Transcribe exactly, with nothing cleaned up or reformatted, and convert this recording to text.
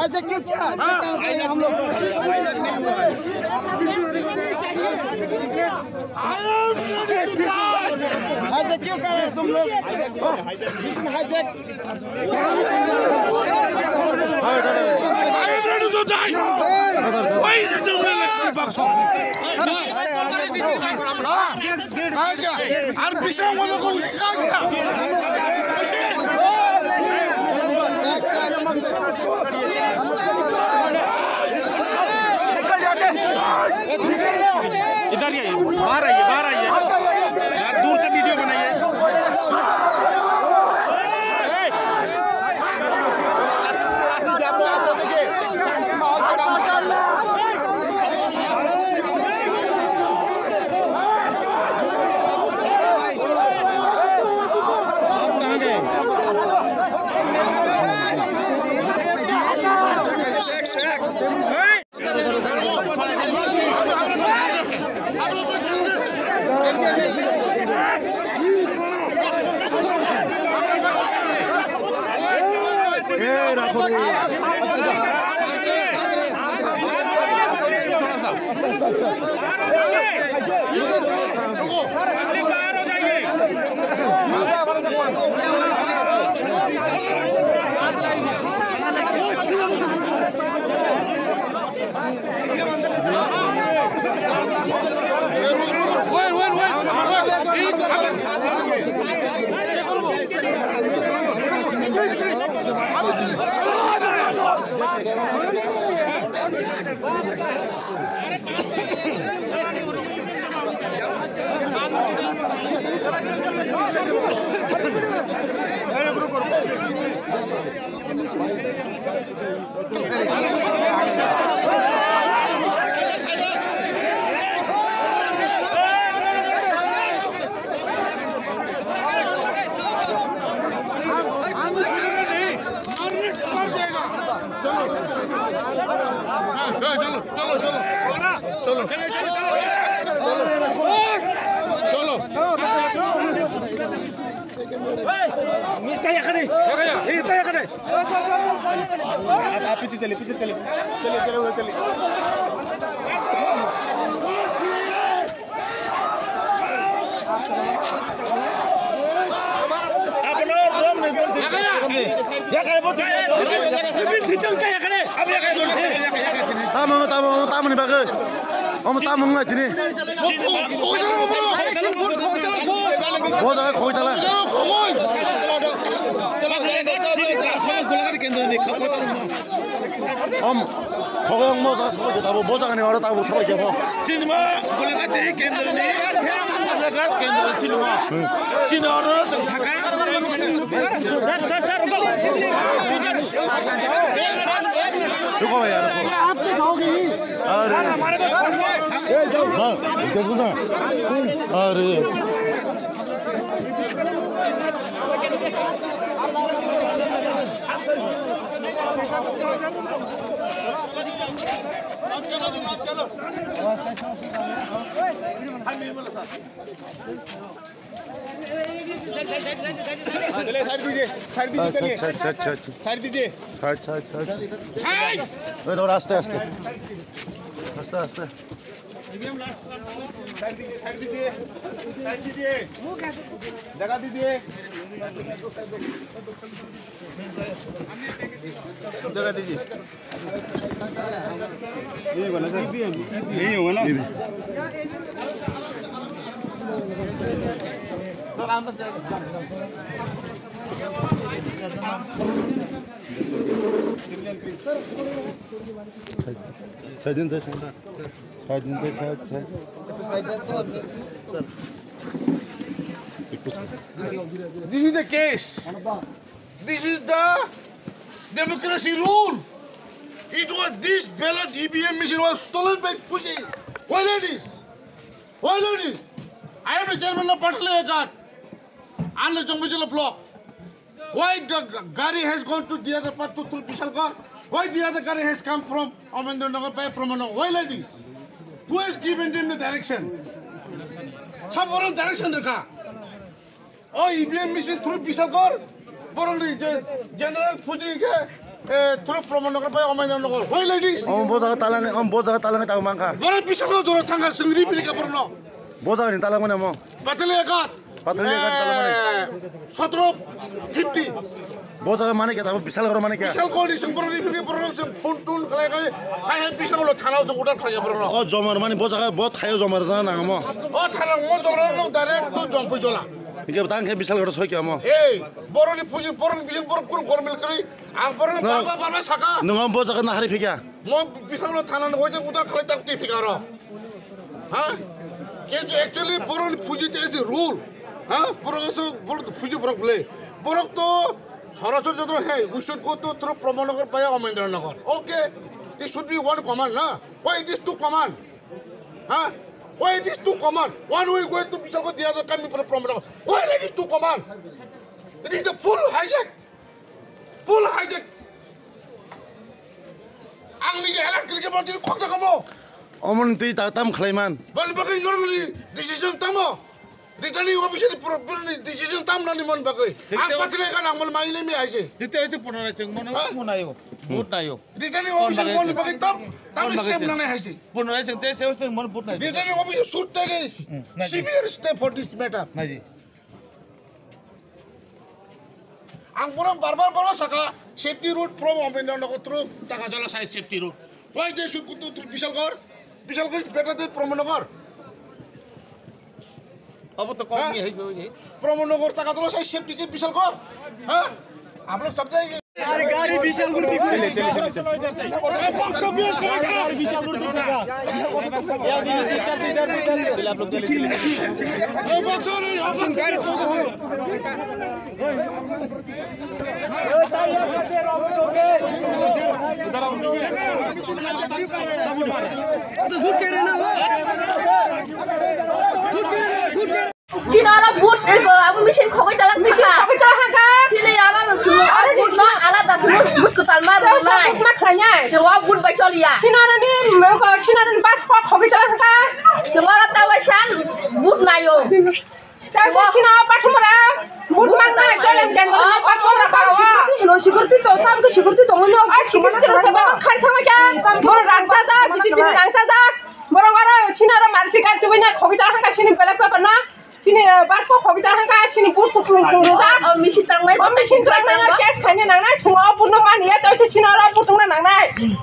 अच्छा, क्यों क्या? हम लोग हाईजैक क्यों कर रहे हो तुम लोग? Mission hijack. I am ready to die. Why is it the way that people talk? আর বিশ্রাম মতো কৌশিক কাকে? इधर ही आइए, बाहर आइए, बाहर आइए। यार, दूर से वीडियो बनाइए। आप, आप पीछे चलिए, पीछे चलिए। चलिए, चलिए, उधर चलिए। अपना ड्रम नहीं बोल सकते। या करे बोल सकते। Tamo, tamo, tamo ni bagwi. Omo tamo wng lai tini. Bo jaga khoi tala. Om, khogong mo jaga sabai jabo, bo jaga ni oro tabo sabai jabo. Chini ma Golaghat kendra ni, Golaghat kendra chini ma. Chini oro chwng saka. Sir, sir, sir, go. Ruko bhaiya, ruko. आप तो जाओगे ही। अरे। ए, जाओ। हाँ, देखो ना। अरे। चलिए, साइड दीजिए, साइड दीजिए, अच्छा, चलिए। अच्छा, अच्छा, अच्छा, अच्छा। साइड दीजिए। अच्छा, अच्छा, अच्छा। ए, थोड़ा आस्ते, आस्ते। आस्ते, आस्ते। साइड दीजिए, साइड दीजिए, साइड दीजिए। जगह दीजिए। जगह दीजिए। यही होगा ना, सर? यही होगा ना? Side din, side, side. Side din, side, side. This is the case. This is the democracy rule. It was, this ballot E V M machine was stolen by Kushi. Why not this? Why not this? I am the chairman of Patale Ekat. And the Jongmijala block. Why the g- gari has gone to the other part to through Bishalgarh? Why the other gari has come from Amendra Nagar by Pramod Nagar? Why like this? Who has given them the direction? Saboron direction rwkha. O E V M machine through Bishalgarh, boroni je general phuji ke eh, through Pramod Nagar by Amendra Nagar. Why like this? Om bo jaga talang, om bo jaga talang tang mangkha. Borok Bishalgarh jora thangkha, sengri pirika borno. Bo jaga ni talang mane mo. Patale ekat. Patale ekat talang mane. Eh, sotro fifty. Bo jaga mane kya, tabo Bishalgarh mane kya? Bishalgarh ni seng borok ni phirke borok seng phone tun khlai khlai, hai hai Bishalgarh thana seng udan khlai borok. O jomar mane bo jaga bo thayo jomar jana nang mo. O thana mo jomar no direct to Jompuijola. Hingke tang khe Bishalgarh soi kya mo. Ei, borok ni phuji borok ni bising borok kun gormil kri, ang borok ni Norok- barba barba saka. Nung bo jaga na hari phikya. Mo Bishalgarh thana ni hoite udan khlai tak ti phikaro. Ha? Kintu actually borok ni phuji te is the rule. Ha? Borok so borok phuji borok bole. Borok to sorasori joto, hey, we should go to through Pramod Nagar via Amendra Nagar. Okay. It should be one command, na? Why it is two command? Ha? Why it is two command? One way going to Bishalgarh, the other coming from Pramod Nagar. Why it is two command? It is the full hijack. Full hijack. Ang ni alert klik mo dil khoksa kamo. Omon twi ta tam khlaiman. Bal bagai normal decision tamo. Returning officer ni pro- pro- ni decision tam nani mon bagai. Ang pachile ka nang mon mai le mi aise. Tete ese punorai cheng mono Ha? Mo nayo. Vote nayo. Returning officer mon bagai tam tam step nani aise. Punorai cheng te se se mon vote nayo. Returning officer shoot take severe step for this matter. Naji. Ang bono barbar bono saka safety road from Amendra Nagar through Takajala side safety road. Why they should go to Bishalgarh? Bishalgarh is better than Pramod Nagar. Abo to kok ni hai bo je. Pramod Nagar Takajala side safety ke Bishalgarh. Ha? Aap log samjhe. Gari, gari Bishalgarh ki kuri. Gari, gari Bishalgarh ki kuri. Yaar, ye idhar se, idhar se, idhar se. Chale, aap log chale, chale. Chini oro vote, eh, abo machine khogwi talak machine khogwi talak haka. Chini oro no sumo, aro vote no alada sumo, vote kwtal ma rwnai. Vote ma khlainai. Chini oro vote bai choliya. Chini oro ni, chini oro ni bus kok khogwi talak haka. Chini oro ta bai san vote nayo. Chini oro pathumra vote ma nai, chole kendro pathumra pawa. No security to, tam ke security to, no. Ai security to, sabo khai thangma kya? Boro rangsa jak, B J P ni rangsa jak. Borok aro chini oro marti karti bai na khogwi talak haka chini belak paper no. Chini, eh, bus ko khogwi ta hangka, chini bus ko khulung sung rwjak. O, o, machine tangnai, o, machine tangnai, case khaina nangnai, chwng o bus no mani ya, tei se chini oro bus tongna nangnai.